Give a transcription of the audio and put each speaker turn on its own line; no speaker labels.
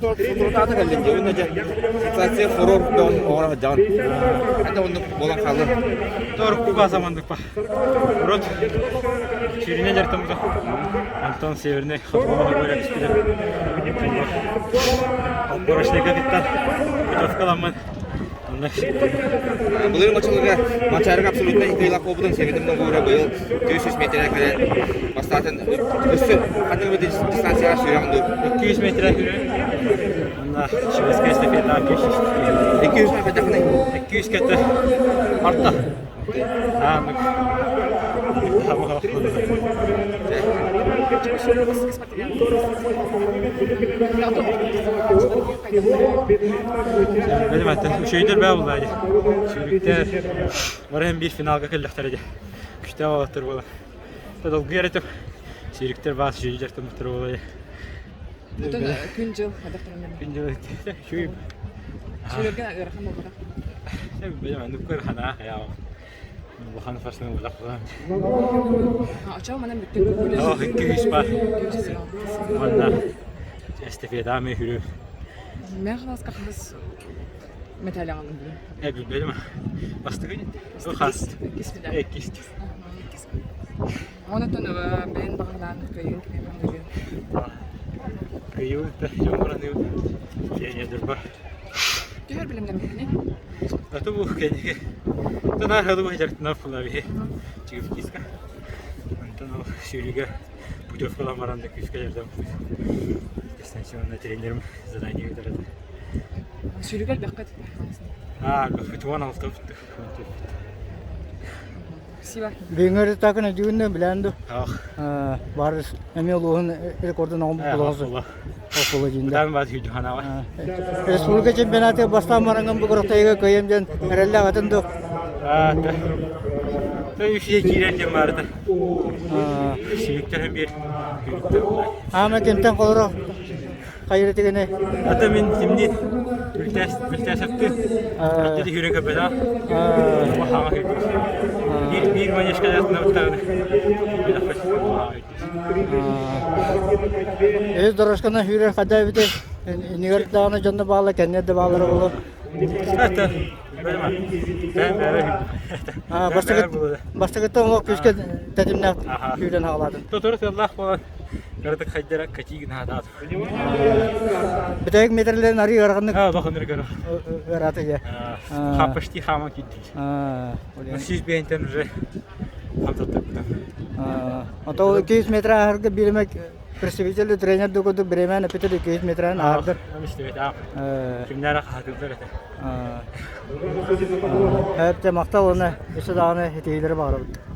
Соторутааҕыта кэллим дии, уонна дьэ ситуация хорор бөҕөн оҥоро сылдьаҕын. Ханна оннук буолан хааллын.
Торукку баасамандык па. Урут сүүрүнэ дьарыктаммыта. Антон Северный хотугу көрө түспүтэ. Отборочнайга кыттан путевкаламмын. Онно
Былырыын оччолорго Манчаарыга абсолютно кыайыылаах буолбутун Северный договора быйыл 400 метрэ кэлэн бастаатын өссө ханнык эмэ дистанцияҕа сүүрэҕин дуу?
200 метрэ сүүрэн. Онно шведская эстафета 200.
200 хайдахыный?
200 кэтэ арта. Анык. Үчүгэйдэр баа буллаа дии. Сүүрүктэр бары һэн биир финалга кэллэхтэрэ дии. Күчтээх уолаттар буолан. Долгуйар этим. Сүүрүктэр баас үчүгэйдэр тумуттар буолла дии.
Бүтүн күн-дьыл хайдах
Күн-дьыл үчүгэй.
Сүүрэргэ ыарахан буолбатах.
Бэйэм ыарахан аа. Улахан фасны улах буолан.
Очоо манан бүттүн
Ох, 200 бар. Уонна эстафета ами хүрү.
Мен халаска хас металл аҕалым билим.
Э билбэтим. Бастыгы хас. Иккис.
Онтон бэйэн баҕалаан кыайыын кимиэхэ кыайыын.
Кыайыы дьон бараныым. Пионердербар.
Түһэр билимнэммиккиний?
Аты бу кэнники Тана хады бу дьарыктанар флавиһи чигифтиска. Онтон ол сүүрүүгэ путевкалаан баран да күүскэ дьардам. Дистанционно тренерим задание ыытар этэ.
Сүүрүүгэ элбэххит?
Аа, элбэхпит 16 бүттүк.
Спасибо.
Бүгүҥҥү такын өйдүүгүн билэн ду. Баар эмиэ улууһун рекордун оҥон булоҕус. Окула диин
Бытаан баас күйдүханаҕа.
Республика чемпионаты бастаан бараҥын бу кырыктайга кыайым диэн эрэллээх атын ду.
Та үсүе киирэр диэн баарыта. Сүүрүктэрин биэр.
Аама кимтэн холоро хайыр тигини.
Ата мин кимниин Бүлтээсэптин Аттыды хүрэ көбөтө. Хаама хүрдүк. Биир биир манешка дастына
Өс дорожканы сүүрэр хада эбитэ иннигэр даҕаны дьонно баалла кэннигэр да бааллара буолуо. Бастакыттан олох күүскэ тэтимнээх сүүрэн хаалаатын.
Тотору тыаллаах буолан кыратык хайдара катии гынаатаат.
Бүтэһик метрлерин арыы ыараханнык
бахыныр көрө.
Ыараата дьэ.
Почти хааман киирдик. 105-тен уже хамсаттарбытым.
Ото ол 200 метр ааһарга бииримэ представитель тренер да курдук бириэмээн эпитер 200 метрын ааһардар.
Истибет аа. Кимнээр хаһатылдар этэ.
Эптэ махтал уонна өссө даҕаны итиилэри баҕарабыт.